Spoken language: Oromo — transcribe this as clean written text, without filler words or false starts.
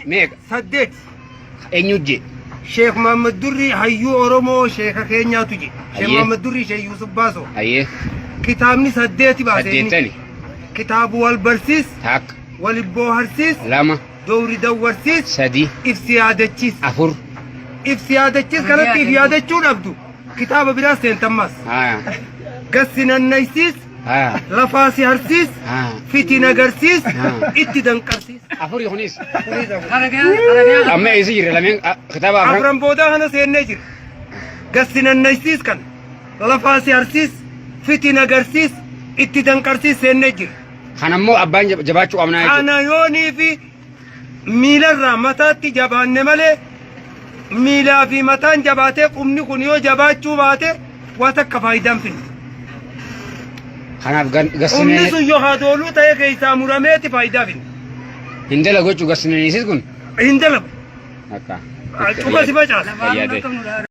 Meeqa? Saddeet. Eenyu jee? Sheekh Muhammad Durrii hayyuu Oromoo sheeka keenyaatu je. Sheekh Hayyee. Muhammad Durrii Sheekh Yuusuf Baasoo. Hayyee. Kitaabni saddeeti baase inni. Saddeettani. Kitaabu wal barsiis, Takka. wal booharsiis, Lama. dowri dawwarsiis, Sadi. ibsi yaadachiis. Afur. Ibsi yaadachiis kanatti if yaadachuu dhabdu. Kitaaba biraa seentammas. Haa. Gassi nannaysiis, Haa. lafaa si harsiis, Haa. fitiin agarsiis, Haa. itti danqarsiis. Afuri kunis. Kunis afur. Amma eessa jirra lameen ah, kitaaba afran. Afran boodaa kana seennee jira. Gassi nannaysiis kana. Lafaa si harsiis, fitiin agarsiis, itti danqarsiis seennee jira. Kan ammoo abbaan jab- jabaachuu qabnaa jechuudha. Kana yoonii fi miilarraa mataatti jabaanne malee miilaa fi mataan jabaatee qubni kun yoo jabaachuu baate waa takka faayidaan finne. Kanaaf gan- Qubni gassinee sun yoo hadooluu ta'e keessaa murameeti faayidaa finne. hin dalagu jechuudha gassinaniisis kun. Hin dalagu. Akka. Cufa si facaasa. Fayyaa ta'e.